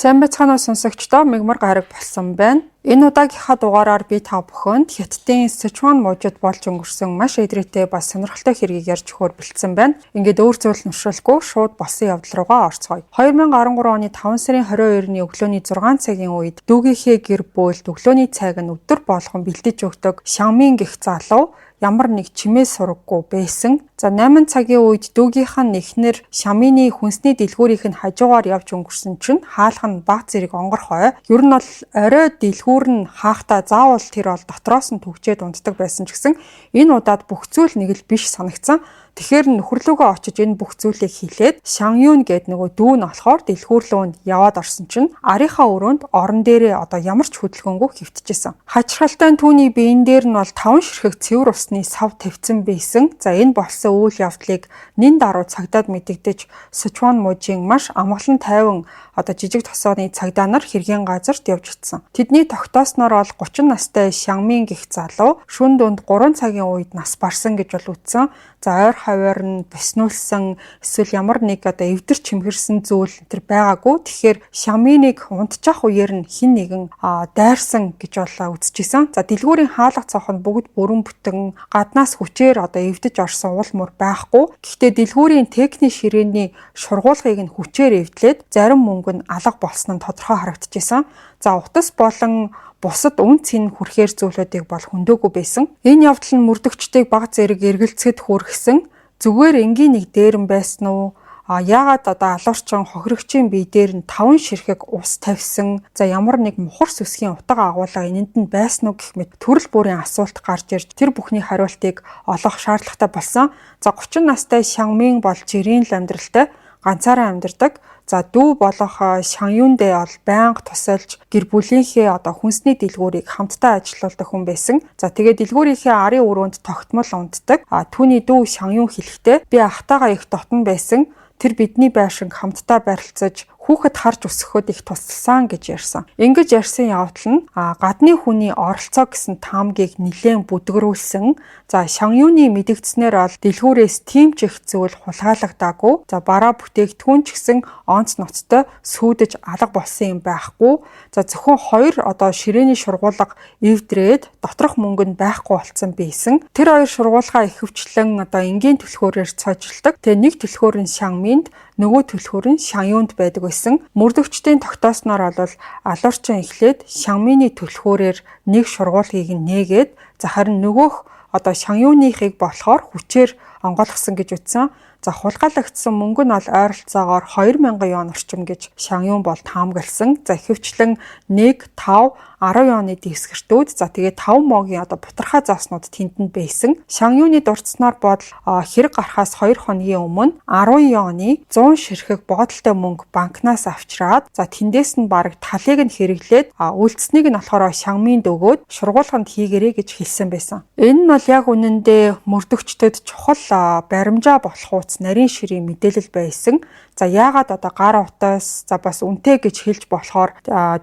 Сайн байцгаана уу сонсогчдоо, мегмар гараг болсон байна. Энэ удаагийнхаа дугаараар би та бүхэнд Хятадын Сычуан мужид болж өнгөрсөн маш эдрээтэй бас сонирхолтой хэргийг ярьж өгөхөөр бэлдсэн байна. Ингээд өөр зүйл нуршилгүй шууд болсон явдал руугаа орцгоё. 2013 оны 5 сарын 22-ны өглөөний 6 цагийн үед дүүгийнхээ гэр бүлд өглөөний цайг нь өдөр болгон бэлдэж өгдөг Шамин гэх залуу ямар нэг чимээ сураггүй байсан. За, 8 цагийн үед дүүгийнх нь эхнэр Шамины хүнсний дэлгүүрийнх нь хажуугаар явж өнгөрсөн чинь хаалга нь баг зэрэг онгорхой. Ер нь бол орой дэлгүүр нь хаахтаа заавал тэр бол дотроос нь түгжээд унтдаг байсан ч гэсэн энэ удаад бүх зүйл нэг л биш санагдсан. Тэгэхээр нөхөрлөөгөө очиж энэ бүх зүйлийг хэлээд Шан Юн гээд нөгөө дүү нь болохоор дэлгүүр лүү нь яваад орсон чинь арийнхаа өрөөнд орон дээрээ одоо ямар ч хөдөлгөөнгүй хэвтчихсэн. Хачирхалтай нь түүний биен дээр нь бол 5 ширхэг цэвэр усны сав тавьсан байсан. За, энэ болсон үйл явдлыг нэн даруй цагдаад мэдэгдэж, Сычуан мужийн маш амгалан тайван одоо жижиг тосооны цагдаа нар хэргийн газарт явж очсон. Тэдний тогтоосноор бол 30 настай Шанмин гэх залуу шөнө дунд 3 цагийн үед нас барсан гэж бол үздсэн. За, ойр хавиар нь боснуулсан эсвэл ямар нэг одоо эвдэр чимхэрсэн зүйл тэр байгаагүй. Тэгэхээр Шаминыг унтчих үеэр нь хэн нэгэн дайрсан гэж бол үзчихсэн. За, дэлгүүрийн хаалга цонх нь бүгд бүрэн бүтэн, гаднаас хүчээр одоо эвдэж орсон уул мөр байхгүй. Гэхдээ дэлгүүрийн техник ширээний шургуулгыг нь хүчээр эвдлээд зарим мөнгө нь алга болсон нь тодорхой харагдчихсан. За, утас болон бусад үнэ цэн хүрхээр зүйлүүдийг бол хөндөөгүй байсан. Энэ явдал нь мөрдөгчдийг баг зэрэг эргэлзэхэд хүргэсэн. Зүгээр энгийн нэг дээрэн байсан уу? А яагаад одоо алуурчин хохирогчийн бие дээр нь 5 ширхэг ус тавьсан? За, ямар нэг мухар сүсгийн утга агуулга энэнд нь байсан уу гэх мэт төрөл бүрийн асуулт гарч ирж, тэр бүхний хариултыг олох шаардлагатай болсон. За, 30 настай Шанмин бол жирийн л амьдралтай, ганцаараа амьдардаг. За, дүү болох Шанюндэ бол байнга тусалж, гэр бүлийнхээ одоо хүнсний дэлгүүрийг хамтдаа ажилуулдаг хүн байсан. За, тэгээд дэлгүүрийнхээ арын өрөөнд тогтмол унтдаг. А түүний дүү Шанюн хэлэхдээ би ахтайгаа их дотно байсан. Тэр бидний байшинг хамтдаа барилцаж, хүүхэд харж өсгөхөд их тусалсан гэж ярьсан. Ингэж ярьсан явдал нь гадны хүний оролцоо гэсэн таамгийг нэлээн бүдгэрүүлсэн. За, Шанюны мэдэгдснээр бол дэлгүүрээс тийм ч их зүйл хулгайлагдаагүй. За, бараа бүтээгдэхүүн ч гэсэн онц ноцтой сүйдэж алга болсон юм байхгүй. За, зөвхөн хоёр одоо ширээний шургуулга эвдрээд доторх мөнгө нь байхгүй болцсон байсан. Тэр хоёр шургуулгаа ихэвчлэн одоо энгийн түлхүүрээр цоожилдог. Тэгээ нэг түлхүүр нь Шанминд, нөгөө түлхүүр нь Шанюнд байдаг байсан. Мөрдөгчдийн тогтоосноор бол алуурчин эхлээд Шанмины түлхүүрээр нэг шургуулгыг нь нээгээд, за, харин нөгөөх одоо Шанюныхыг болохоор хүчээр онгойлгосон гэж үздсэн. За, хулгайлагдсан мөнгө нь бол ойролцоогоор 2000 юан орчим гэж Шанюн бол таамагласан. За, ихэвчлэн 1, 5, 10 юаны дэвсгэртүүд, за, тэгээд 5 могийн одоо бутархай зааснууд тэнд нь байсан. Шанюны дурдсанаар бол хэрэг гарахаас 2 хоногийн өмнө 10 юаны 100 ширхэг боодолтой мөнгө банкнаас авчраад, за, тэндээс нь бараг талыг нь хэрэглээд, үлдсэнийг нь болохоор Шанминд өгөөд шургуулганд хийгэрэй гэж хэлсэн байсан. Энэ нь бол яг үнэндээ мөрдөгчдөд чухал баримжаа болох хууц нарийн ширийн мэдээлэл байсан. За, яагаад одоо гар утас, за, бас үнэтэй гэж хэлж болохоор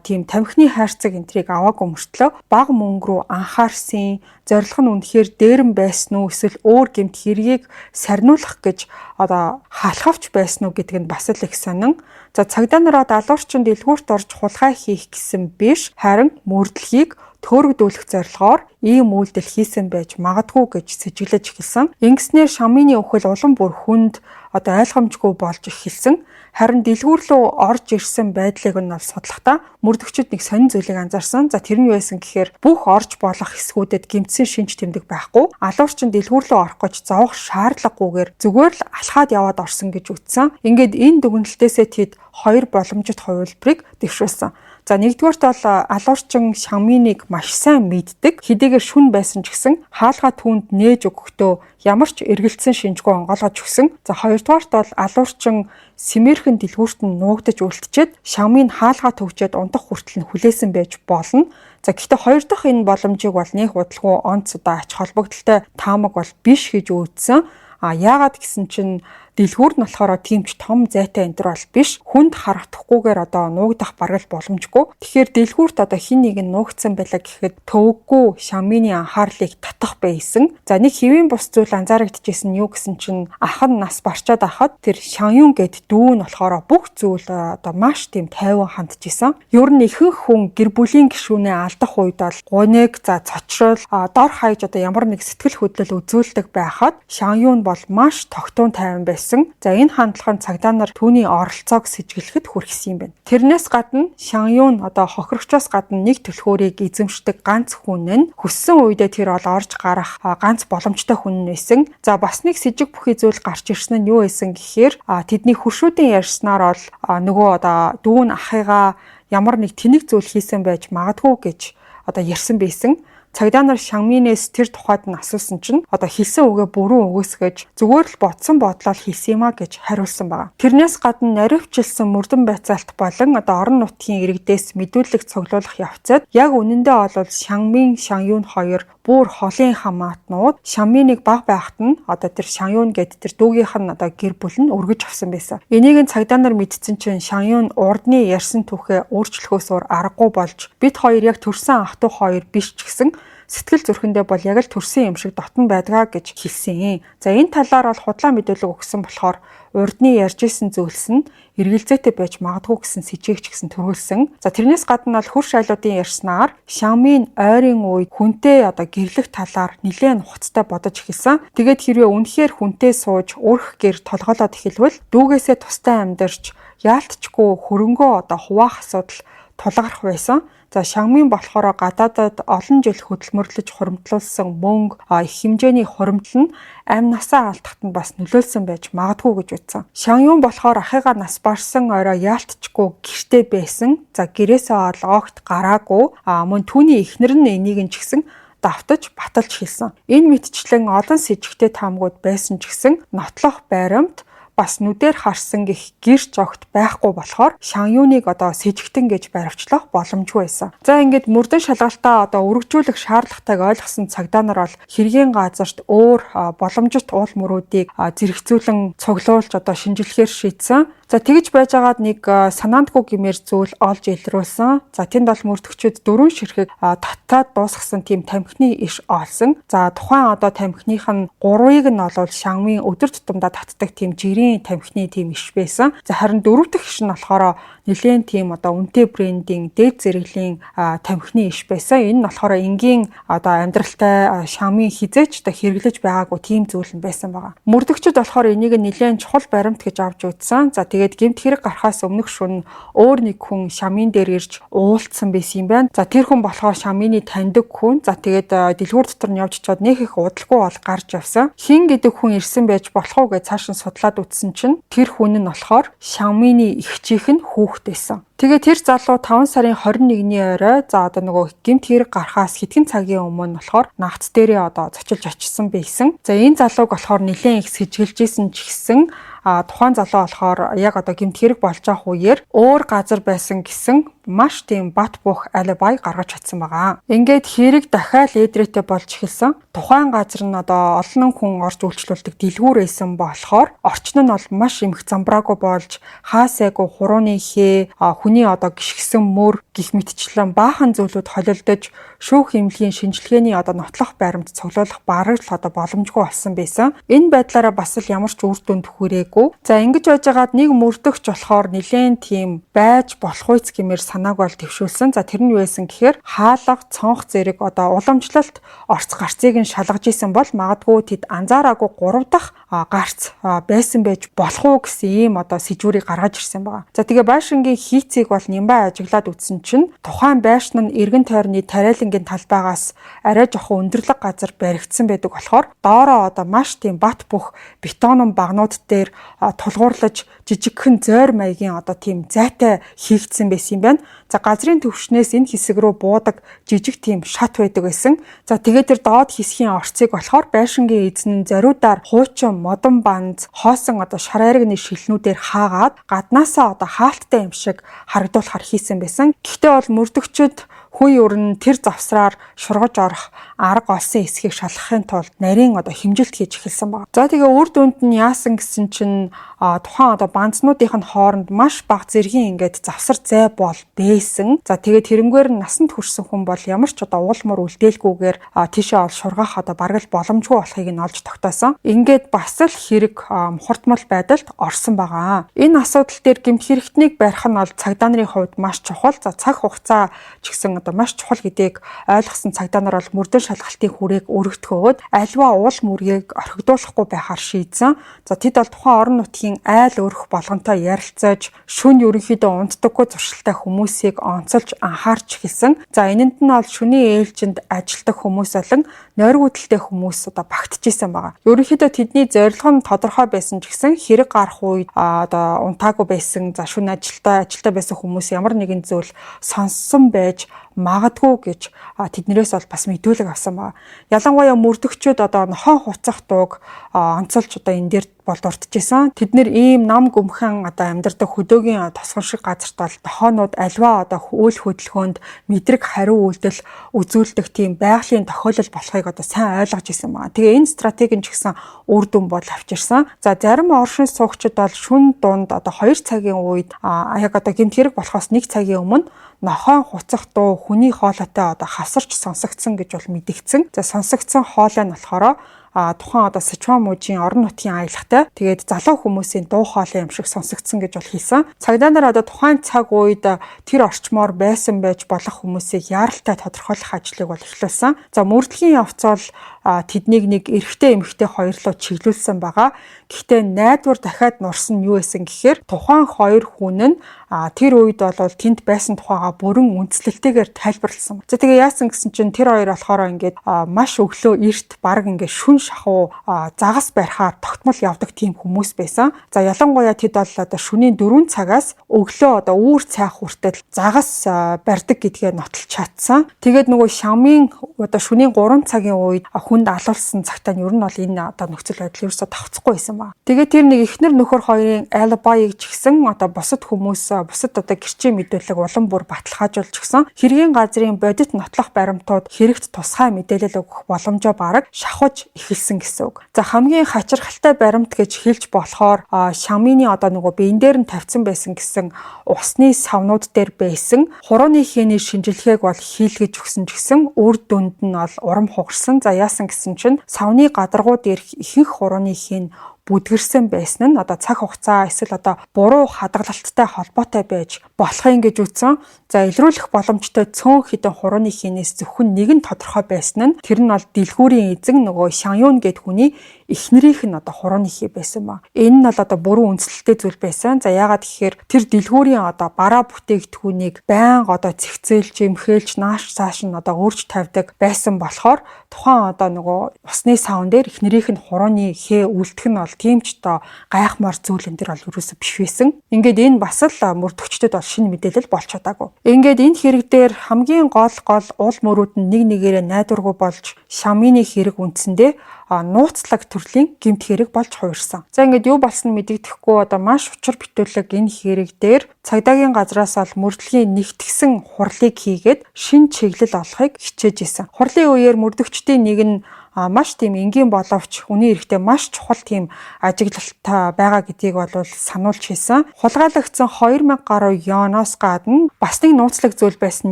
тийм тамхины хайрцаг энтрийг аваагүй мөртлөө бага мөнгө рүү анхаарсан, зорилго нь үнэхээр дээрэн байсан уу эсвэл өөр гэмт хэргийг сарниулах гэж одоо халахавч байсан уу гэдэг нь бас л их сонин. За, цагдаа нараа алуурчин дэлгүүрт орж хулгай хийх гэсэн биш, харин мөрдлөгийг төөрөгдүүлэх зорилгоор ийм үйлдэл хийсэн байж магадгүй гэж сэжиглэж эхэлсэн. Ингэснээр Шамины үхэл улам бүр хүнд, одоо ойлгомжгүй болж эхэлсэн. Харин дэлгүүр рүү орж ирсэн байдлыг нь бол судлахдаа мөрдөгчид нэг сонин зүйлийг анзаарсан. За, тэр нь юу байсан гэхээр бүх орж болох хэсгүүдэд гэмтсэн шинж тэмдэг байхгүй. Алуурчин дэлгүүр рүү орох гэж зовох шаардлагагүйгээр зүгээр л алхаад яваад орсон гэж үздсэн. Ингээд энэ дүгнэлтээсээ тэд хоёр боломжит хувилбарыг дэвшүүлсэн. За, нэгдүгээрт бол алуурчин Шаминыг маш сайн мэддэг. Хэдийгээр шүн байсан ч гэсэн хаалгаа түүнд нээж өгөхдөө ямар ч эргэлдсэн шинжгүй онгойлгож өгсөн. За, хоёрдугаарт бол алуурчин сэмэрхэн дэлгүүрт нь нуугдаж үлдчихэд Шамин хаалгаа төгжээд унтах хүртэл нь хүлээсэн байж болно. За, гэхдээ хоёр дахь энэ боломжийг бол нэх удалгүй онц одоо ач холбогдолтой таамаг бол биш гэж үүдсэн. А яагаад гэсэн чинь Дэлгүүр нь болохоор тийм ч том зайтай энэ төр бол биш. Хүнд харагдахгүйгээр одоо нуугдах бараг л боломжгүй. Тэгэхээр дэлгүүрт одоо хин нэг нь нуугдсан байлаа гэхэд төвөггүй Шамины анхаарлыг татах байсан. За, нэг хэвийн бус зүйл анзаарэгдэжсэн нь юу гэсэн чинь ах нь нас барчаад ахад тэр Шанюн гэд дүү нь болохоор бүх зүйл одоо маш тийм тайван хандж исэн. Ер нь ихэнх хүн гэр бүлийн гишүүнээ алдах үед бол гуниг, за, цочрол, дор хаяж одоо ямар нэг сэтгэл хөдлөл үзүүлдэг байхад Шанюн бол маш тогтун тайван байсан. За, энэ хандлага нь цагдаа нар түүний оролцоог сэжиглэхэд хүргэсэн юм байна. Тэрнээс гадна Шанюн одоо хохирогчоос гадна нэг түлхүүрийг эзэмшдэг ганц хүн нь, хүссэн үедээ тэр бол орж гарах ганц боломжтой хүн нь байсан. За, бас нэг сэжиг бүхий зүйл гарч ирсэн нь юу байсан гэхээр тэдний хөршүүдийн ярьснаар бол нөгөө одоо дүү нь ахыгаа ямар нэг тэнэг зүйл хийсэн байж магадгүй гэж одоо ярьсан байсан. Цагдаа нар Шанминээс тэр тухайд нь асуусан чинь одоо хэлсэн үгээ бүрэн үгүйсгэж, зүгээр л бодсон бодлоо л хэлсэн юм а гэж хариулсан байгаа. Тэрнээс гадна наривчилсан мөрдөн байцаалт болон одоо орон нутгийн иргэдээс мэдүүлэг цуглуулах явцад яг үнэндээ бол Шанмин, Шанюн хоёр бүр холын хамаатнууд. Шаминыг баг байхад нь одоо тэр Шанюн гээд тэр дүүгийнх нь одоо гэр бүл нь өргөж авсан байсан. Энийг нь цагдаа нар мэдсэн чинь Шанюн урдны ярьсан түүхээ өөрчлөхөөс өөр аргагүй болж, бид хоёр яг төрсэн ах トゥ хоёр биш ч гэсэн сэтгэл зүрхэндээ бол яг л төрсэн юм шиг дотн байдгаа гэж хэлсэн. За, энэ талаар бол худлаа мэдээлэл өгсөн болохоор урдны ярьж исэн зүйлс нь эргэлзээтэй байж магадгүй гэсэн сэжигч гэсэн төрүүлсэн. За, тэрнээс гадна бол хөрш айлуудын ярьснаар Шамын ойрын үед хүнтэй одоо гэрлэх талаар нэлээд нухацтай бодож эхэлсэн. Тэгээд хэрвээ үнэхээр хүнтэй сууж өрх гэр толгоолоод эхэлвэл дүүгээсээ тустай амьдарч яалтчгүй хөрөнгөө одоо хуваах асуудал тулгарх байсан. За, Шангмын болохоор гадаадад олон жил хөдөлмөрлөж хуримтлуулсан мөнгө, их хэмжээний хуримтлал нь амь насаа алдахад нь бас нөлөөлсөн байж магадгүй гэж үзсэн. Шангюн болохоор ахыгаа нас барсан орой яалтчгүй гэрте байсан. За, гэрээсээ ол огт гараагүй. Мөн түүний эхнэр нь энийг нь ч гэсэн давтаж баталж хэлсэн. Энэ мэтчлэн олон сэжигтэй таамгууд байсан ч гэсэн нотлох баримт, бас нүдээр харсан гих гэрч огт байхгүй болохоор Шанюныг одоо сэжигтэн гэж баривчлах боломжгүй байсан. За, ингээд мөрдөн шалгалтаа одоо өргөжүүлэх шаардлагатайг ойлгосон цагдаа нар бол хэргийн газарт өөр боломжит уул мөрүүдийг зэрэгцүүлэн цуглуулж одоо шинжилгээр шийдсэн. За, тэгж байжгаад нэг санаандгүй гэмээр зүйл олж илрүүлсэн. За, тэнд бол мөрдөгчид дөрвөн ширхэг татаад дуусгасан тийм тамхины иш олсон. За, тухайн одоо тамхиных нь гурвыг нь олвол Шангмын өдөр тутамдаа татдаг тийм жирийн тамхины тийм иш байсан. За, харин дөрөв дэх иш нь болохоор нэлээд тийм одоо үнэтэй брендийн дээд зэрэглэлийн тамхины иш байсан. Энэ нь болохоор энгийн одоо амьдралтай Шангмын хизээч одоо хэрэглэж байгаагүй тийм зүйл нь байсан байгаа. Мөрдөгчид болохоор энийг нэлээд чухал баримт гэж авч үзсэн. За, тэгээд гэмт хэрэг гарахаас өмнөх шөнө өөр нэг хүн Шамын дээр ирж уулзсан байсан юм байна. За, тэр хүн болохоор Шамины таньдаг хүн. За, тэгээд дэлгүүр дотор нь явж очиод нэх их удалгүй бол гарч явсан. Хин гэдэг хүн ирсэн байж болох уу гэж цааш нь судлаад үзсэн чинь тэр хүн нь болохоор Шамины эгчийнх нь хүүхэд байсан. Тэгээ тэр залуу 5 сарын 21-ний орой, за, одоо нөгөө гэмт хэрэг гарахаас хэдхэн цагийн өмнө болохоор нагц дээрээ одоо зочилж очисон байсан. За, энэ залууг болохоор нэлээд их сэжиглэж исэн ч гэсэн тухайн залуу болохоор яг одоо гэмт хэрэг болж байгаа үеэр өөр газар байсан гэсэн маш тийм бат бөх алибай гаргаж чадсан байгаа. Ингээд хэрэг дахиад эдрээтэй болж эхэлсэн. Тухайн газар нь одоо олон хүн орж үйлчлүүлдэг дэлгүүр байсан болохоор орчин нь бол маш эмх замбраагүй болж, хаасайгүй хурууны хээ, хүний одоо гიშгсэн мөр гих мэтчлэн баахан зүйлүүд холилдож, шүүх эмнэлгийн шинжилгээний одоо нотлох баримт цуглуулах бараг л одоо боломжгүй болсон байсан. Энэ байдлаараа бас л ямар ч үр дүнд хүрээгүй. За, ингэж байжгаад нэг мөрдөгч болохоор нэлээд тийм байж болох үйц гэмээр санааг бол дэвшүүлсэн. За, тэр нь юу байсан гэхээр хаалга, цонх зэрэг одоо уламжлалт орц гарцыг нь шалгаж исэн бол магадгүй тэд анзаараагүй 3 дахь гарц байсан байж болох уу гэсэн ийм одоо сэжүүрийг гаргаж ирсэн байгаа. За, тэгээ байшингийн хийцийг бол нямбай ажиглаад үзсэн чинь тухайн байшин нь эргэн тойрны тариалангийн талбайгаас арай жоохон өндөрлөг газар баригдсан байдаг болохоор доороо одоо маш тийм бат бөх бетонон багнууд дээр тулгуурлаж жижигхэн зойр маягийн одоо тийм зайтай хийгдсэн байсан юм байна. За, газрын төвшнээс энэ хэсэг рүү буудаг жижиг тийм шат байдаг байсан. За, тэгээд тэр доод хэсгийн орцыг болохоор байшингийн эзэн нь зориудаар хуучин модон банз хоосон одоо шар айрагны шилнүүдээр хаагаад гаднаасаа одоо хаалттай юм шиг харагдуулахар хийсэн байсан. Гэхдээ бол мөрдөгчд хүн ер нь тэр завсраар шургаж орох арга олсон эсхийг шалгахын тулд нарийн одоо хэмжилт хийж эхэлсэн байна. За тэгээ үр дүнд нь яасан гэсэн чинь тухайн одоо банзнуудын нь хооронд маш бага зэргийн ингээд завсар зай бол байсан. За тэгээд тэрнгээр нь насанд хүрсэн хүн бол ямар ч одоо уул мөр үлдээлгүйгээр тийшээ ол шургах одоо бараг л боломжгүй болохыг нь олж тогтоосон. Ингээд бас л хэрэг мухардмал байдалд орсон байгаа. Энэ асуудал дээр гэмт хэрэгтнийг барих нь бол цагдаа нарын хувьд маш чухал. За цаг хугацаа ч гэсэн одоо маш чухал гэдгийг ойлгосон цагдаа нар бол мөрдөн шалгалтын хүрээг өргөтгөөд альва уул мөргийг орхигдуулахгүй байхаар шийдсэн. За тэд бол тухайн орон нутгийн айл өрх болгонтой ярилцаж, шөнө ерөнхийдөө унтдаггүй зуршилтай хүмүүсийг онцолж анхаарч эхэлсэн. За энэнд нь бол шөнийн ээлжинд ажилладаг хүмүүс болон нойргүйдэлтэй хүмүүс одоо багтжсэн байгаа. Ерөнхийдөө тэдний зорилго нь тодорхой байсан ч гэсэн хэрэг гарах үед одоо унтаагүй байсан, за шөнө ажилтай байсан хүмүүс ямар нэгэн зүйл сонссон байж магадгүй гэж тэднэрээс бол бас мэдүүлэг авсан байна. Ялангуяа мөрдөгчүүд одоо нохойн хуцах дууг онцолж одоо энэ дээр бол дурджсэн. Тэд нэр ийм нам гүмхэн одоо амьдардаг хөдөөгийн тосгон шиг газарт бол нохоонууд альва одоо үйл хөдөлгөөнд мэдрэг хариу үйлдэл үзүүлдэг тийм байгалийн тохиолдол болохыг одоо сайн ойлгож исэн байна. Тэгээ энэ стратеги нь ч гэсэн үр дүн бол авчирсан. За зарим оршин суугчид бол шүн дунд одоо 2 цагийн үед яг одоо гэмт хэрэг болохоос 1 цагийн өмнө нохойн хуцах дуу хүний хоолойтой одоо хавсарч сонсогдсон гэж бол мэдэгдсэн. За сонсогдсон хоолой нь болохоор тухайн одоо Сычуан мужийн орон нутгийн аялгатай тэгээд залуу хүмүүсийн дуу хоолой юм шиг сонсогдсон гэж бол хэлсэн. Цагдаа нар одоо тухайн цаг үед тэр орчмоор байсан байж болох хүмүүсийг яаралтай тодорхойлох ажлыг бол эхлүүлсэн. За мөрдлөгийн явц бол тэднийг нэг эрэгтэй эмэгтэй хоёр руу чиглүүлсэн байгаа. Гэхдээ найдвар дахиад нурсан нь юу байсан гэхээр тухайн хоёр хүн нь тэр үед бол тэнд байсан тухайгаа бүрэн үндэслэлтэйгээр тайлбарласан. За тэгээ яасан гэсэн чинь тэр хоёр болохоор ингээд маш өглөө эрт баг ингээд шүн шахуу загас барихаар тогтмол явдаг тийм хүмүүс байсан. За ялангуяа тэд бол одоо шөнийн 4 цагаас өглөө одоо үүр цайх хүртэл загас барьдаг гэдгээ нотолж чадсан. Тэгээд нөгөө шамын одоо шөнийн 3 цагийн үед хүнд алуулсан цагтаа нь ер нь бол энэ одоо нөхцөл байдал ерөөсөө давхцахгүй байсан ба. Тэгээд тэр нэг эхнэр нөхөр хоёрын алибайг ч гэсэн одоо бусад хүмүүс бусад одоо гэрчийн мэдүүлэг улам бүр баталгаажуулж гисэн хэргийн газрын бодит нотлох баримтууд хэрэгт тусгай мэдээлэл өгөх боломжоо бараг шахаж эхэлсэн гэсэн үг. За хамгийн хачирхалтай баримт гэж хэлж болохоор шамины одоо нөгөө биен дээр нь тавьсан байсан гэсэн усны савнууд дээр байсан хурууны хээний шинжилгээг бол хийлгэж өгсөн ч гэсэн үр дүнд нь бол урам хугарсан. За яасан гэсэн чинь савны гадаргуу дээрх ихэнх хурууны хийн бүдгэрсэн байсан нь одоо цаг хугацаа эсвэл одоо буруу хадгалалттай холбоотой байж болох юм гэж үзсэн. За илрүүлэх боломжтой цөөн хэдэн хурууны хийнээс зөвхөн нэг нь тодорхой байсан нь тэр нь бол дэлгүүрийн эзэн нөгөө Шанюн гэд хүний эхнэрийнх нь одоо хурууны хий байсан ба. Энэ нь бол одоо буруу үндсэлтэй зүйл байсан. За яагаад гэхээр тэр дэлгүүрийн одоо бараа бүтээгдэхүүнийг байнга одоо зэгцээлж, эмхээлж, нааш цааш нь одоо өөрч тавьдаг байсан болохоор тухайн одоо нөгөө усны савн дээр эхнэрийнх нь хурууны хээ үлдэх нь бол тийм ч одоо гайхмаар зүйл энэ төр бол ерөөсөө биш байсан. Ингээд энэ бас л мөрдөгчдөд бол шинэ мэдээлэл болж чадаагүй. Ингээд энэ хэрэг дээр хамгийн гол уул мөрүүд нь нэг нэгээрээ найдваргүй болж шамины хэрэг үндсэндээ нууцлаг төрлийн гэмт хэрэг болж хувирсан. За ингээд юу болсон мэдэгдэхгүй одоо маш учир битүүлэг энэ хэрэг дээр цагдаагийн газраас бол мөрдлөгийн нэгтгсэн хурлыг хийгээд шин чиглэл олохыг хичээж исэн. Хурлын үеэр мөрдөгчдийн нэг нь маш тийм энгийн боловч үнийн эрэхтэй маш чухал тийм ажиглалт байгаа гэдгийг бол сануулж хэлсэн. Хулгайлагдсан 2000 гаруй юаноос гадна бас нэг нууцлаг зүйл байсан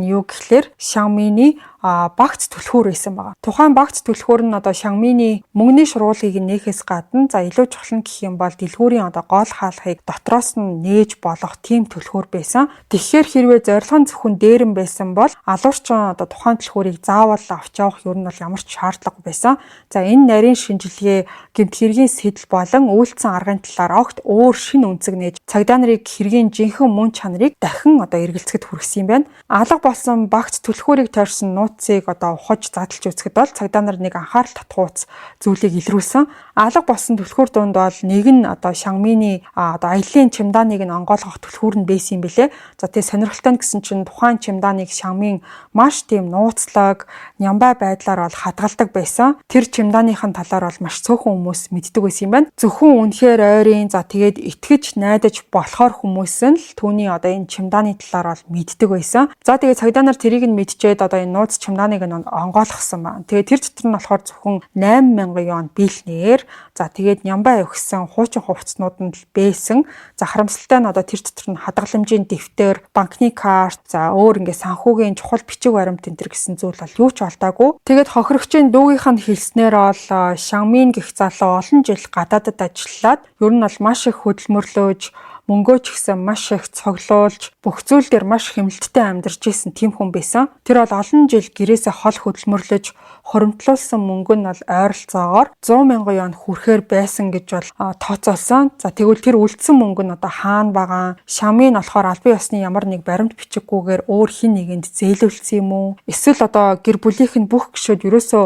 нь юу гэхлээр Xiaomi-ний багц түлхүүр байсан байгаа. Тухайн багц түлхүүр нь одоо Xiaomi-ний мөнгөний шургуулгийг нээхээс гадна за илүү чухал нь гэх юм бол дэлгүүрийн одоо гол хаалгыг дотроос нь нээж болох тийм түлхүүр байсан. Тэгэхээр хэрвээ зорилго нь зөвхөн дээрэн байсан бол алуурчин одоо тухайн түлхүүрийг заавал авч явах ер нь бол ямар ч шаардлагагүй байсан. За энэ нарийн шинжилгээ гэмт хэргийн сэдэл болон үйлдсэн аргын талаар огт өөр шинэ өнцөг нээж цагдаа нарыг хэргийн жинхэнэ мөн чанарыг дахин одоо эргэлзэхэд хүргэсэн юм байна. Алга болсон багц түлхүүрийг тойрсон нууцыг одоо ухаж задлж үзэхэд бол цагдаа нар нэг анхаарал татгууц зүйлийг илрүүлсэн. Алга болсон түлхүүр дунд бол нэг нь одоо Xiaomi-ний одоо аяллаа чемоданыг нь онгойлгох түлхүүр нь байсан юм билэ. За тэгээ сонирхолтой нь гэсэн чинь тухайн чемоданыг Xiaomi маш тийм нууцлаг, нямбай байдлаар бол хадгалдаг байсан. Тэр чемоданыхын талаар бол маш цөөхөн хүмүүс мэддэг байсан юм байна. Зөвхөн үнэхээр ойрын за тэгээд итгэж найдаж болохоор хүмүүс нь л түүний одоо энэ чемоданы талаар бол мэддэг байсан. За тэгээд цагдаа нар тэрийг нь мэдчихэд одоо энэ нууц чемоданыг нь онгойлгосон байна. Тэгээд тэр дотор нь болохоор зөвхөн 8000 юан биелнээр, за тэгээд нямбай авхисан хуучин хувцснууд нь л байсан. За харамсалтай нь одоо тэр дотор нь хадгаламжийн дэвтэр, банкны карт, за өөр ингээ санхүүгийн чухал бичиг баримт энэ төр гэсэн зүйл бол юу ч олдоогүй. Тэгээд хохирогчийн дүүгийнх нь хэлснээр бол Шангмин гэх залуу олон жил гадаадад ажиллаад ер нь бол маш их хөдөлмөрлөж, мөнгөө ч гэсэн маш их цуглуулж, бүх зүйл дээр маш хэмнэлттэй амьдарч исэн тийм хүн байсан. Тэр бол олон жил гэрээсээ хол хөдөлмөрлөж хуримтлуулсан мөнгө нь бол ойролцоогоор 100 мянган юан хүрэхээр байсан гэж бол тооцоолсон. За тэгвэл тэр үлдсэн мөнгө нь одоо хаана байгаа? Шамын болохоор албан ёсны ямар нэг баримт бичиггүйгээр өөр хэн нэгэнд зээлүүлсэн юм уу? Эсвэл одоо гэр бүлийнх нь бүх гишүүд ерөөсөө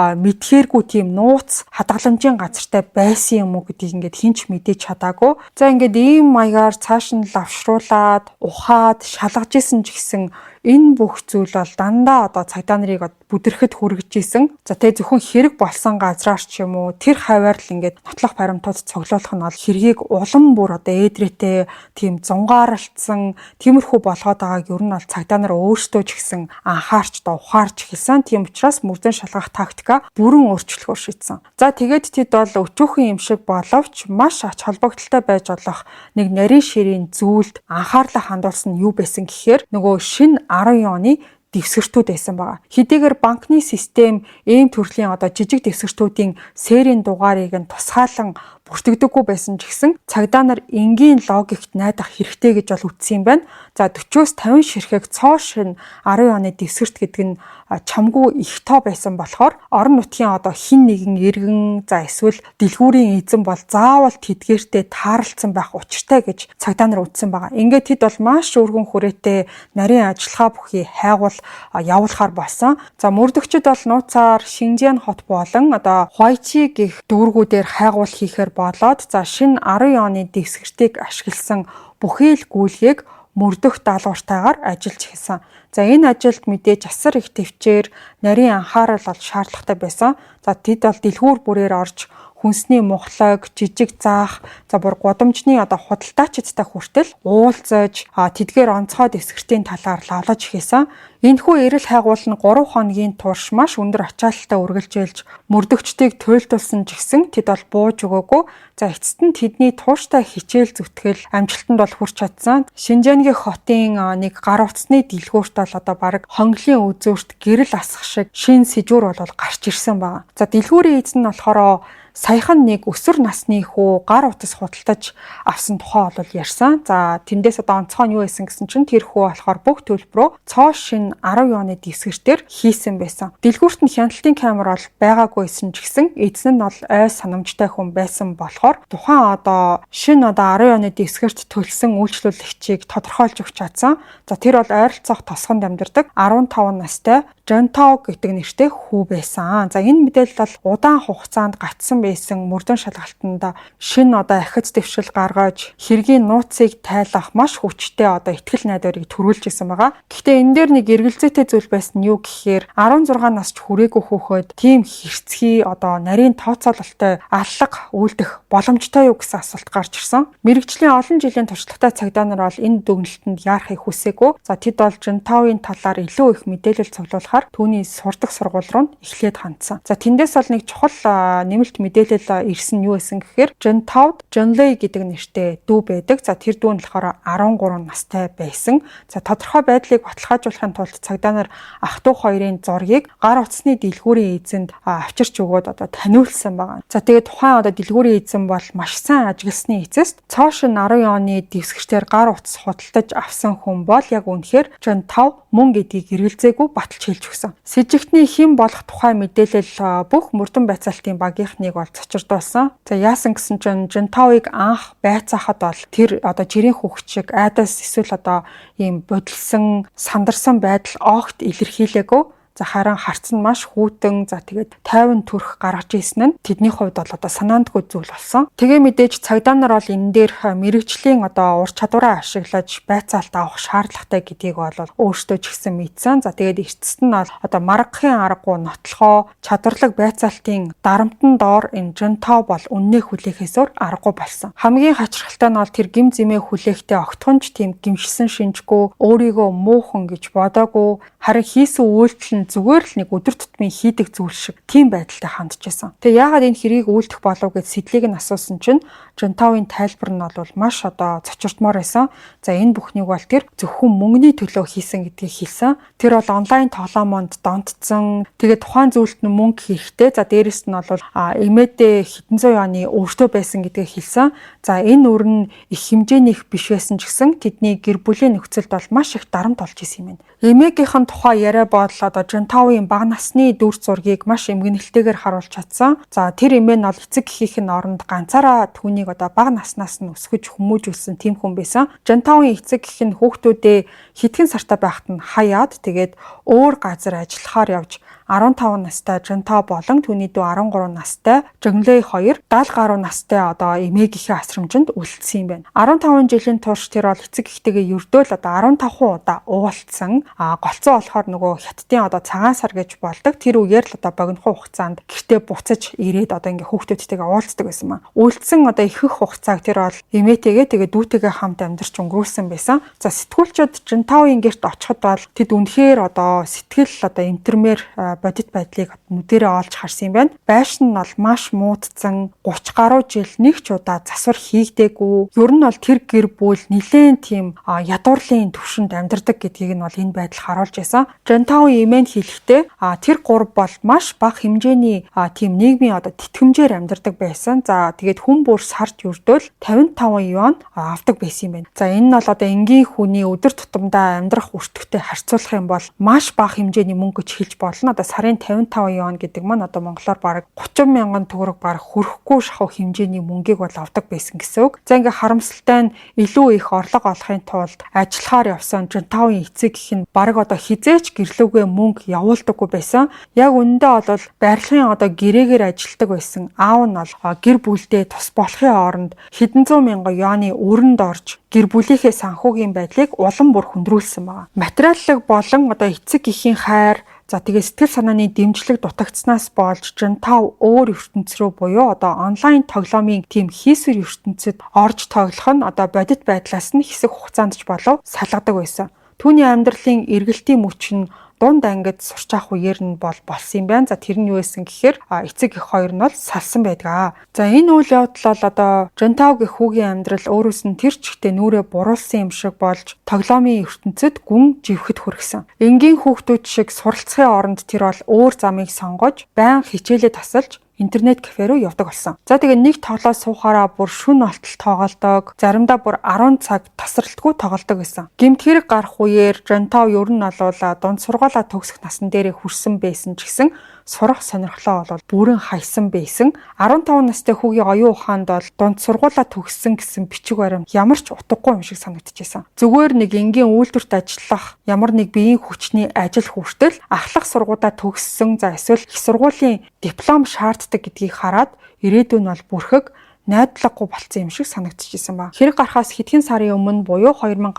мэдхээргүй тийм нууц хадгаламжийн газартай байсан юм уу гэдгийг ингээд хэн ч мэдээж чадаагүй. За ингээд ийм маягаар цааш нь лавшруулад, ухаад, шалгаж исэн ч гэсэн энэ бүх зүйл бол дандаа одоо цагдаа нарыг бүдрэхэд хүргэж исэн. За тэгээ зөвхөн хэрэг болсон газраар ч юм уу тэр хаваар л ингээд нотлох баримтууд цуглуулах нь бол хэргийг улам бүр одоо ээдрээтэй тийм зунгаарлцсан тиймэрхүү болгоод байгааг ер нь бол цагдаа нар өөрсдөө ч гэсэн анхаарч одоо ухаарч эхэлсэн. Тийм учраас мөрдөн шалгах тактика бүрэн өөрчлөхөөр шийдсэн. За тэгээд тэд бол өчүүхэн юм шиг боловч маш ач холбогдолтой байж болох нэг нарийн ширийн зүйлд анхаарлаа хандуулсан нь юу байсан гэхээр нөгөө шинэ 10 юаны дэвсгэртүүд байсан байгаа. Хэдийгээр банкны систем ийм төрлийн одоо жижиг дэвсгэртүүдийн серийн дугаарыг нь тусгаалan бүртгэдэггүй байсан ч гэсэн цагдаа нар энгийн логикт найдах хэрэгтэй гэж бол үтсэн юм байна. За 40-оос 50 ширхэг цоо шинэ 10 оны дэвсгэрт гэдэг нь чамгүй их тоо байсан болохоор орон нутгийн одоо хин нэгэн иргэн, за эсвэл дэлгүүрийн эзэн бол заавал тэдгээртэй тааралцсан байх учиртай гэж цагдаа нар үтсэн байгаа. Ингээд тэд бол маш өргөн хүрээтэй нарийн ажиллагаа бүхий хайгуул явуулахар болсон. За мөрдөгчд бол нууцаар Шинжиан хот болон одоо Хуайчи гэх дүүргүүдээр хайгуул хийхээр болоод, за шинэ 10 оны дэвсгэртийг ашигласан бүхий л гүйлгээг мөрдөх даалгавартайгаар ажиллаж эхэлсэн. За энэ ажилд мэдээж асар их төвчээр нарийн анхаарал бол шаардлагатай байсан. За тэд бол дэлгүүр бүрээр орж хүнсний мухлаг, жижиг заах, за бүр гудамжны одоо худалдаачидтай хүртэл уулзаж, тэдгээр онцгой дэвсгэртийн талаар лавлаж эхэлсэн. Энэхүү эрэл хайгуул нь 3 хоногийн турш маш өндөр ачаалалтай үргэлжилж, мөрдөгчдийг туйлдуулсан ч гэсэн тэд бол бууж өгөөгүй. За эцэст нь тэдний тууштай хичээл зүтгэл амжилтанд бол хүрч чадсан. Шинжээний хотын нэг гар утасны дэлгүүрт бол одоо бараг хонглын үзүүрт гэрэл асах шиг шин сэжүүр бол гарч ирсэн байна. За дэлгүүрийн эзэн нь болохоор саяхан нэг өсвөр насны хүү гар утас худалдаж авсан тухай бол ярьсан. За тэндээс одоо онцгой нь юу байсан гэсэн чинь тэр хүү болохоор бүх төлбөрөө цоо шин 10 юаны дэвсгэртээр хийсэн байсан. Дэлгүүрт нь хяналтын камер бол байгаагүйсэн ч гэсэн эзэн нь бол ой санамжтай хүн байсан болохоор тухайн одоо шин одоо 10 юаны дэвсгэрт төлсөн үйлчлүүлэгчийг тодорхойлж өгч чадсан. За тэр бол ойролцоох тосгонд амьдардаг 15 настай Жонтоо гэдэг нэртэй хүү байсан. За энэ мэдээлэл бол удаан хугацаанд гацсан байсан мөрдөн шалгалтанд шинэ одоо ахиц дэвшил гаргаж хэргийн нууцыг тайлах маш хүчтэй одоо итгэл найдварыг төрүүлж исэн байгаа. Гэхдээ энэ дээр нэг эргэлзээтэй зүйл байсан нь юу гэхээр 16 насч хүрээгүй хүүхэд тийм хэрцгий одоо нарийн тооцоололтой аллага үйлдэх боломжтой юу гэсэн асуулт гарч ирсэн. Мэргэжлийн олон жилийн туршлагатай цагдаа нар бол энэ дүгнэлтэнд яарахыг хүсээгүй. За тэд бол Жинтауийн талаар илүү их мэдээлэл цуглуулахаар түүний сурдаг сургууль руу эхлээд хандсан. За тэндээс бол нэг чухал нэмэлт мэдээлэл ирсэн нь юу байсан гэхээр Жинтауд Жинлей гэдэг нэртэй дүү байдаг. За тэр дүү нь болохоор 13 настай байсан. За тодорхой байдлыг баталгаажуулахын тулд цагдаа нар ах дүү хоёрын зургийг гар утасны дэлгүүрийн эзэнд авчирч өгөөд одоо таниулсан байгаа. За тэгээд тухайн одоо дэлгүүрийн эзэн бол маш сайн ажигласны эцэст цоо шин 10 оны дэвсгэртээр гар утас худалдаж авсан хүн бол яг үнэхээр Жинтау мөн гэдгийг эргэлзээгүй баталж хэлж өгсөн. Сэжигтний хэн болох тухай мэдээлэл бүх мөрдөн байцаалтын багийнхныг бол цочирдуулсан. За яасан гэсэн чинь Жинтауыг анх байцаахад бол тэр одоо жирийн хүүхэд шиг айдас эсвэл одоо ийм бодилсан, сандарсан байдал огт илэрхийлээгүй. За харин харц нь маш хүйтэн, за тэгээд 50 төрх гаргаж ийсэн нь тэдний хувьд бол одоо санаандгүй зүйл болсон. Тэгээ мэдээж цагдаа нар бол энэ дээр мэрэгжлийн одоо ур чадвараа ашиглаж байцаалт авах шаардлагатай гэдгийг бол өөрсдөө ч гэсэн мэдсэн. За тэгээд эцэст нь бол одоо маргахын аргагүй нотлохоо чадварлаг байцаалтын дарамтан доор энэ Жинтау бол үннээ хүлээхээс өөр аргагүй болсон. Хамгийн хачирхалтай нь бол тэр гим зэмээ хүлээхдээ огтхонч тийм гимшсэн шинжгүй, өөрийгөө муухан гэж бодоогүй, харин хийсэн үйлдэл нь чинь зүгээр л нэг өдөр тутмын хийдэг зүйл шиг тийм байдалтай хандж байсан. Тэгээ яагаад энэ хэргийг үйлдэх болов гэж сэдлийг нь асуусан чинь Жантауын тайлбар нь бол маш одоо цочирдмоор байсан. За, энэ бүхнийг бол тэр зөвхөн мөнгөний төлөө хийсэн гэдгийг хэлсэн. Тэр бол онлайн тоглоомонд донтцсон. Тэгээ тухайн зүйлд нь мөнгө хэрэгтэй. За, дээрэс нь бол эмээдээ хэдэн зуун юаны өртөө байсан гэдгийг хэлсэн. За, энэ үр нь их хэмжээнийх биш байсан ч гэсэн тэдний гэр бүлийн нөхцөлд бол маш их дарамт болж исэн юм байна. Эмээгийнх нь тухай яриа бол одоо Жантауын бага насны дүр зургийг маш эмгэнэлтэйгээр харуулж чадсан. За, тэр эмээ нь бол эцэг эхийнх нь оронд ганцаараа түүнийг одоо бага наснаас нь өсгөж хүмүүжүүлсэн тийм хүн байсан. Жантауын эцэг эх нь хүүхдүүдээ хэдхэн сартай байхад нь хаяад, тэгээд өөр газар ажиллахаар явж, 15 настай Жантаа болон түүний дүү 13 настай Жонглей хоёр 70 гаруй настай одоо эмээгийнхээ асрамжинд үлдсэн юм байна. 15 жилийн турш тэр бол эцэг эхтэйгээ ердөө л одоо 15 удаа уулзсан. А голцоо болохоор нөгөө Хятадын одоо цагаан сар гэж болдог. Тэр үеэр л одоо богинохон хугацаанд гэртээ буцаж ирээд одоо ингээ хүүхдүүдтэйгээ уулздаг байсан маа. Үлдсэн одоо ихэнх хугацааг тэр бол эмээтэйгээ, тэгээ дүүтэйгээ хамт амьдарч өнгөрүүлсэн байсан. За, сэтгүүлчид Жантауын гэрт очиход бол тэд үнэхээр одоо сэтгэл одоо эмтэрмээр бодит байдлыг нүдэрээ олж харсан юм байна. Байшин нь бол маш муудсан, 30 гаруй жил нэг ч удаа засвар хийгдээгүй. Ер нь бол тэр гэр бүл нэлээд тийм ядуурлын төвшөнд амьдардаг гэдгийг нь бол энэ байдал харуулж байсан. Жантауын эмээ нь хэлэхдээ тэр гурав бол маш бага хэмжээний тийм нийгмийн одоо тэтгэмжээр амьдардаг байсан. За, тэгээд хүн бүр сард ердөөл 55 юан авдаг байсан юм байна. За, энэ нь бол одоо энгийн хүний өдөр тутамдаа амьдрах өртөгтэй харьцуулах юм бол маш бага хэмжээний мөнгө гэж хэлж болно. Одоо сарын 55 юан гэдэг маань одоо монголоор бараг 30 мянган төгрөг бараг хүрэхгүй шахуу хэмжээний мөнгийг бол авдаг байсан гэсэн үг. За, ингээ харамсалтай нь илүү их орлого олохын тулд ажиллахаар явсан Жантауын эцэг эх нь бараг одоо хэзээ ч гэр лүүгээ мөнгө явуулдаггүй байсан. Яг үнэндээ бол барилгын одоо гэрээгээр ажилладаг байсан аав нь бол гэр бүлдээ тус болохын оронд хэдэн зуун мянган юаны өрөнд орж гэр бүлийнхээ санхүүгийн байдлыг улам бүр хүндрүүлсэн байна. Материаллык болон одоо эцэг эхийн хайр. За, тэгээ сэтгэл санааны дэмжлэг дутагдсанаас болж Жантав өөр ертөнц рүү буюу одоо онлайн тоглоомын тийм хийсвэр ертөнцөд орж тоглох нь одоо бодит байдлаас нь хэсэг хугацаанд ч болов салгадаг байсан. Түүний амьдралын эргэлтийн мөч нь дунд ангид сурч авах үеэр нь бол болсон юм байна. За, тэр нь юу байсан гэхээр эцэг эх хоёр нь бол салсан байдаг. За, энэ үйл явдал бол одоо Жантау гэх хүүгийн амьдрал өөрөөс нь тэр чигтээ нүүрээ буруулсан юм шиг болж тоглоомын ертөнцөд гүн живхэд хүргэсэн. Энгийн хүүхдүүд шиг суралцахын оронд тэр бол өөр замыг сонгож, байнга хичээлээ тасалж интернет кафе руу явдаг болсон. За, тэгээ нэг тоглоо суухаараа бүр шөнө болтол тоглодог. Заримдаа бүр 10 цаг тасралтгүй тоглодог байсан. Гэмт хэрэг гарах үеэр Жантау ер нь болвол дунд сургуулаа төгсөх насан дээрээ хүрсэн байсан ч гэсэн сурах сонирхлоо бол бүрэн хаясан байсан. 15 настай хүүгийн оюун ухаанд бол дунд сургуулаа төгссөн гэсэн бичиг баримт ямар ч утгагүй юм шиг санагдчихсан. Зүгээр нэг энгийн үйлдвэрт ажиллах ямар нэг биеийн хүчний ажил хүртэл ахлах сургуулаа төгссөн, за эсвэл их сургуулийн диплом шаарддаг гэдгийг хараад ирээдүйн нь бол бүрхэг найдлаггүй болцсон юм шиг санагдчихсан ба. Хэрэг гарахаас хэдхэн сарын өмнө буюу 2013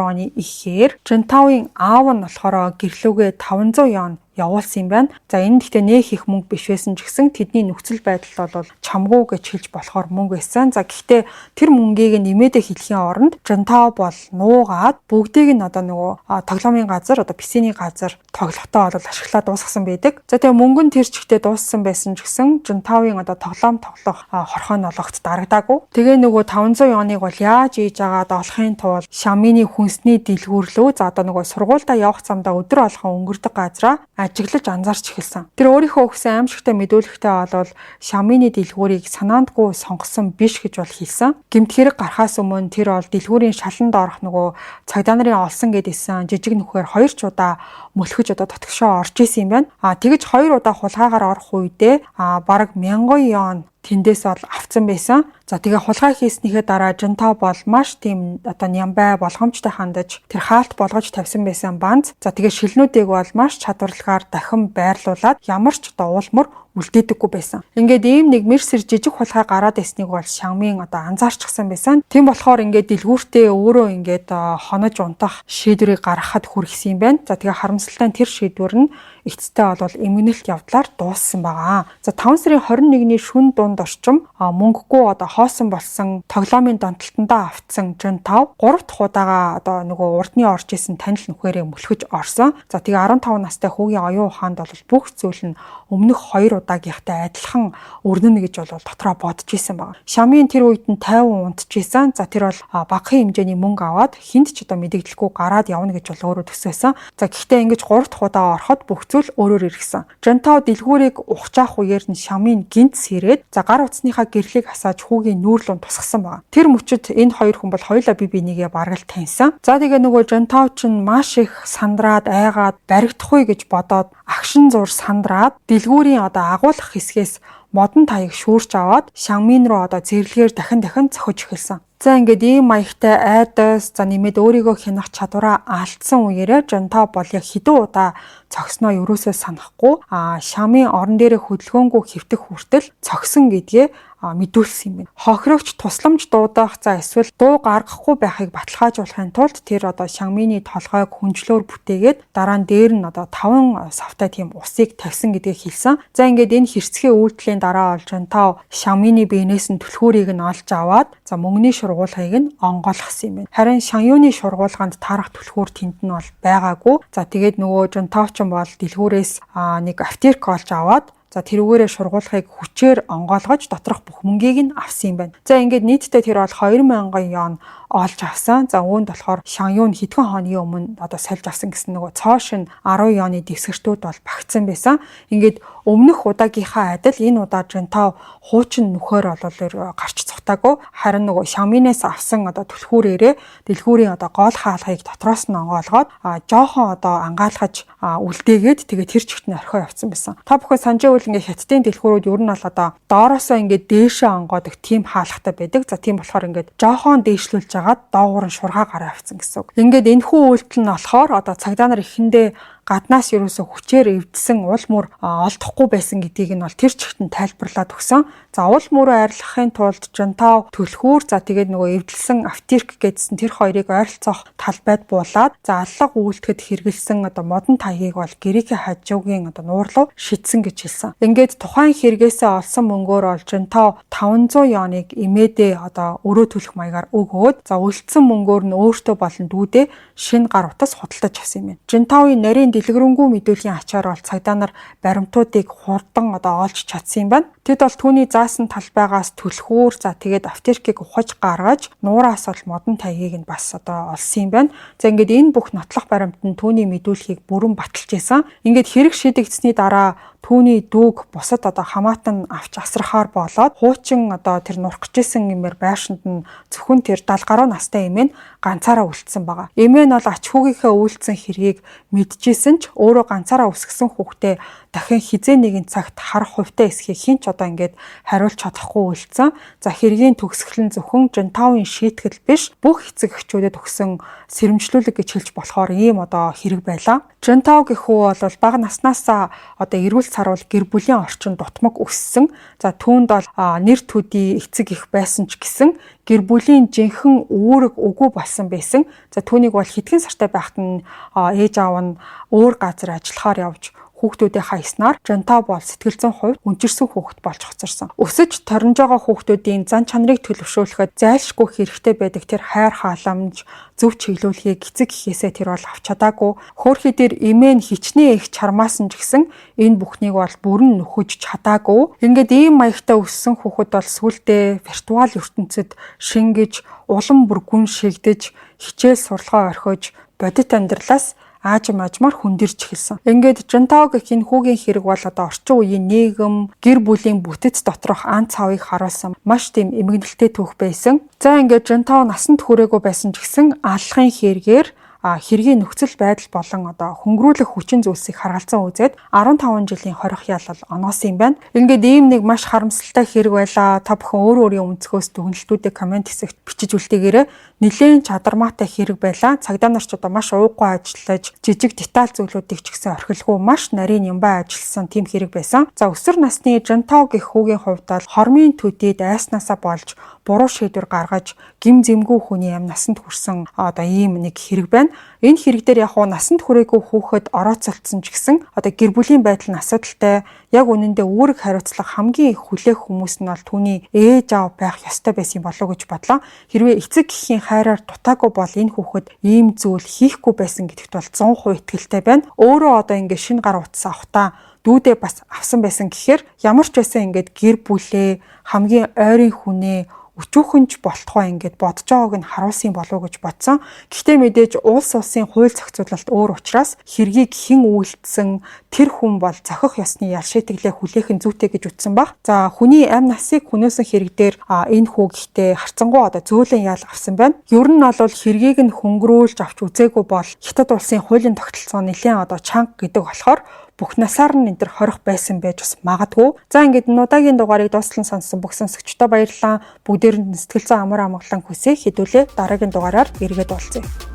оны эхээр Жантауын аав нь болохоор гэр лүүгээ 500 юан явуулсан юм байна. За, энэ гэхдээ нэх их мөнгө биш байсан ч гэсэн тэдний нөхцөл байдал бол чамгүй гэж хэлж болохоор мөнгө байсан. За, гэхдээ тэр мөнгийг нэмээдээ хэлэхийн оронд Жантао бол нуугаад бүгдийг нь одоо нөгөө тоглоомын газар, одоо PC-ний газар тоглохтоо бол ашиглаад дуусгасан байдаг. За, тэгээ мөнгө нь тэр чигтээ дууссан байсан ч гэсэн Жантаоын одоо тоглоом тоглох хорхоо нь олгогт дарагдаагүй. Тэгээ нөгөө 500 юаныг бол яаж ийж агаад олохын тулд Шамины хүнсний дэлгүүр лүү, за одоо нөгөө сургуульдаа явах замдаа өдөр болгон өнгөрдөг газраа ажиглаж анзаарч эхэлсэн. Тэр өөрийнхөө өгсөн аимшигтай мэдүүлэгтээ болвол Шамины дэлгүүрийг санаандгүй сонгосон биш гэж бол хэлсэн. Гэмт хэрэг гарахаас өмнө тэр бол дэлгүүрийн шаланд орох нөгөө цагдаа нарын олсон гэдээсэн жижиг нөхөр хоёр ч удаа мөлхөж одоо дотгошоо орж исэн юм байна. А тэгэж хоёр удаа хулгайгаар орох үедээ бараг 1000 юан тэндээс бол авцсан байсан. За, тэгээ хулгай хийснийхээ дараа Жантаа бол маш тийм одоо нямбай болгоомжтой хандаж тэр хаалт болгож тавьсан байсан банз. За, тэгээ шилнүүдийг бол маш чадварлагаар дахин байрлуулад ямар ч одоо уулмөр үлдээдэггүй байсан. Ингээд ийм нэг мэрсэр жижиг хулгай гараад ирснийг бол Шамын одоо анзаарчихсан байсан. Тийм болохоор ингээд дэлгүүртээ өөрөө ингээд хонож унтах шийдвэрийг гаргахад хүргэсэн юм байна. За, тэгээ харамсалтай нь тэр шийдвэр нь эцэстээ бол эмгэнэлт явдлаар дууссан байгаа. За, 5 сарын 21-ний шөнө дунд хооронд орчим мөнгөгүй одоо хоосон болсон тоглоомын донтолтондоо автсан Жинтав 3 дахь удаага одоо нөгөө урдны орж исэн танил нөхөрөө мөлхөж орсон. За тэгээ 15 настай хүүгийн оюун ухаанд бол бүх зүйл нь өмнөх 2 удаагийнхтай адилхан өрнөнө гэж бол дотроо бодож исэн байна. Шамын тэр үед нь 50 унтж исэн. За тэр бол багахан хэмжээний мөнгө аваад хүнд ч одоо мэдэгдлэхгүй гараад явна гэж бол өөрөө төсөөсөн. За гэхдээ ингэж 3 дахь удаа ороход бүх зүйл өөрөөр эргэсэн. Жантаа дэлгүүрийг ухчаах үеэр нь Шамын гинт сэрээд за гар утасныхаа гэрлийг асааж хүүгийн нүүр луу тусгасан байна. Тэр мөчөд энэ хоёр хүн бол хоёулаа бие бинийгээ бараг л таньсан. За тэгээ нөгөө Жантаа чинь маш их сандраад айгаад баригдахгүй гэж бодоод агшин зур сандраад дэлгүүрийн одоо агуулах хэсгээс модон таяг шүүрч аваад Шамын руу одоо зэрлэгээр дахин дахин цохиж эхэлсэн. За ингээд ийм маягтай айдас за нэмээд өөрийгөө хянах чадвараа алдсан үеэрээ Жантаа бол яг хэдэн удаа цогсноо ерөөсөө санахгүй Шамын орон дээрээ хөдөлгөөнгүй хэвтэх хүртэл цогсон гэдгээ мэдүүлсэн юм байна. Хохирогч тусламж дуудах за эсвэл дуу гаргахгүй байхыг баталгаажуулахын тулд тэр одоо Шамины толгойг хүнжлөөр бүтээгээд дараа нь дээр нь одоо 5 савтай тийм усыг тавьсан гэдгийг хэлсэн. За ингээд энэ хэрцгий үйлдэлийн дараа олж тав Шамины биенээс нь түлхүүрийг нь олж аваад за мөнгөний шургуулгыг нь онгойлгосон юм байна. Харин Шанюны шургуулганд таарах түлхүүр тэнд нь бол байгаагүй. За тэгээд нөгөө Жантавчин бол дэлгүүрээс нэг аптек олж аваад за тэрүүгээрээ шургуулгыг хүчээр онгойлгож доторх бүх мөнгийг нь авсан юм байна. За ингээд нийтдээ тэр бол 2000 юан олж авсан. За үүнд болохоор Шанюн хэдхэн хоногийн өмнө одоо сольж авсан гэсэн нөгөө цоо шин 10 юаны дэвсгэртүүд бол багтсан байсан. Ингээд өмнөх удаагийнхаа адил энэ удаа Жантав хуучин нөхөр бол гарч цухтаагүй. Харин нөгөө Шаминаас авсан одоо түлхүүрээрээ дэлгүүрийн одоо гол хаалгыг дотроос нь онгоолгоод жоохон одоо ангаалгаж үлдээгээд тэгээд тэр чигт нь орхио явцсан байсан. Та бүхэн санаж байвал ингээд хятадын дэлгүүрүүд ер нь бол одоо доороосоо ингээд дээшээ онгоодог тийм хаалгатай байдаг. За тийм болохоор ингээд жоохон дээшлүүлж агаад доогуур нь шургаа гараа авцсан гэсэн үг. Ингээд энэхүү үйлдэл нь болохоор одоо цагдаа нар эхэндээ гаднаас ерөөсө хүчээр эвдсэн уул мөр олдохгүй байсан гэдгийг нь бол тэр чигт нь тайлбарлаад өгсөн. За уул мөрөө арилгахын тулд Жантав түлхүүр за тэгээд нөгөө эвдэлсэн аптек гэдсэн тэр хоёрыг ойролцоох талбайд буулаад за аллага үйлдэхэд хэрэгэлсэн одоо модон таягийг бол гэрээхээ хажуугийн одоо нуур руу шидсэн гэж хэлсэн. Ингээд тухайн хэрэгээсээ олсон мөнгөөр бол Жантав 500 юаныг эмээдээ одоо өрөө төлөх маягаар өгөөд за үлдсэн мөнгөөр нь өөртөө болон дүүдээ шинэ гар утас худалдаж авсан юм байна. Жантавын нарийн дэлгэрэнгүй мэдүүлгийн ачаар бол цагдаа нар баримтуудыг хурдан одоо олж чадсан юм байна. Тэд бол түүний заасан талбайгаас түлхүүр за тэгээд аптекийг ухаж гаргаж нуураас бол модон таягийг нь бас одоо олсон юм байна. За ингээд энэ бүх нотлох баримт нь түүний мэдүүлгийг бүрэн баталж исэн. Ингээд хэрэг шийдэгдсэний дараа түүний дүүг бусад одоо хамаатан авч асрахаар болоод хуучин одоо тэр нурах гэжсэн юмэр байшинд нь зөвхөн тэр 70 гаруй настай эмээ нь ганцаараа үлдсэн байгаа. Эмээ нь бол ач хүүгийнхээ үйлдсэн хэргийг мэдчихсэн ч өөрөө ганцаараа өсгсөн хүүхдээ дахин хизээ нэгэн цагт харах хувьтай эсхийг хэн ч одоо ингээд хариулж чадахгүй үлдсэн. За хэргийн төгсгөл нь зөвхөн Жантавын шийтгэл биш, бүх эцэг эхчүүдэд өгсөн сэрэмжлүүлэг гэж хэлж болохоор ийм одоо хэрэг байлаа. Жантав гэх хүү бол бага наснаасаа одоо эрүүл саруул гэр бүлийн орчинд дутмаг өссөн. За түүнд бол нэр төдий эцэг их байсан ч гэсэн гэр бүлийн жинхэнэ үүрэг үгүй болсон байсан. За түүнийг бол хэдхэн сартай байхад нь ээж аав нь өөр газар ажиллахаар явж хүүхдүүдээ хайснаар Жантаа бол сэтгэл зүйн хувьд үнчирсэн хүүхэд болж хоцорсон. Өсөж торнож байгаа хүүхдүүдийн зан чанарыг төлөвшүүлэхэд зайлшгүй хэрэгтэй байдаг тэр хайр халамж, зөв чиглүүлгийг эцэг эхээсээ тэр бол авч чадаагүй. Хөөрхий дээр эмээ нь хичнээн их чармаасан ч гэсэн энэ бүхнийг бол бүрэн нөхөж чадаагүй. Ингээд ийм маягтай өссөн хүүхэд бол сүулдэ виртуал ертөнцид шингэж, улам бүр гүн шигдэж, хичээл сурлагаа орхиж, бодит амьдралаас аажим ажмаар хөндөрч эхэлсэн. Ингээд Жантао гэх энэ хүүгийн хэрэг бол одоо орчин үеийн нийгэм, гэр бүлийн бүтэц доторх ан цавыг харуулсан маш тийм эмгэнэлтэй түүх байсан. За ингээд Жантао насанд хүрээгүй байсан ч гэсэн аллахын хэрэгээр хэргийн нөхцөл байдал болон одоо хөнгөрүүлэх хүчин зүйлсийг харгалзан үзээд 15 жилийн хорих ялал оноос юм байна. Ингээд ийм нэг маш харамсалтай хэрэг байлаа. Та бүхэн өөр өөрийн өнцгөөс дүгнэлтүүдээ комент хэсэгт бичиж үлдээгээрэй. Нилээн чадармаатай хэрэг байлаа. Цагдаа нар ч одоо маш ууггүй ажиллаж, жижиг деталь зүйлүүдийг ч гэсэн орхилгүй маш нарийн юмбай ажилласан тийм хэрэг байсан. За өсвөр насны Жантау гэх хүүгийн хувьд бол хормын төдийд айснаасаа болж буруу шийдвэр гаргаж гим зэмгүй хүний амь насанд хүрсэн одоо ийм нэг хэрэг байна. Энэ хэрэг дээр яг уу насанд хүрээгүй хүүхэд орооцолдсон ч гэсэн одоо гэр бүлийн байдал нь асуудалтай. Яг үнэндээ үүрэг хариуцлага хамгийн их хүлээх хүмүүс нь бол түүний ээж аав байх ёстой байсан болов уу гэж бодлоо. Хэрвээ эцэг эхийн хайраар дутаагүй бол энэ хүүхэд ийм зүйл хийхгүй байсан гэдэгт бол 100% итгэлтэй байна. Өөрөө одоо ингэ шинэ гар утас авахтаа дүүдээ бас авсан байсан гэхээр ямар ч байсан ингээд гэр бүлээ, хамгийн ойрын хүнээ өчүүхэн ч болтугай ингээд бодож байгааг нь харуулсан болов уу гэж бодсон. Гэхдээ мэдээж улс улсын хууль зохицуулалт өөр учраас хэргийг хэн үйлдсэн тэр хүн бол зохих ёсны ял шийтгэлээ хүлээх нь зүйтэй гэж үтсэн баг. За, хүний амь насыг хөнөөсөн хэрэг дээр энэ хүү гэхдээ харцангуй одоо зөөлөн ял авсан байна. Ер нь бол хэргийг нь хөнгөрүүлж авч үзээгүй бол Хятад улсын хуулийн тогтолцоо нэлээд одоо чанга гэдэг болохоор бүх насаар нь энэ төр хорих байсан байж бас магадгүй. За, ингээд энэ удаагийн дугаарыг дуустал нь сонссон бүх сонсогчдод баярлалаа. Бүгдээрэнд нь сэтгэл зүйн амар амгалан хүсье. Хэдүүлээ дараагийн дугаараар эргээд уулзъя.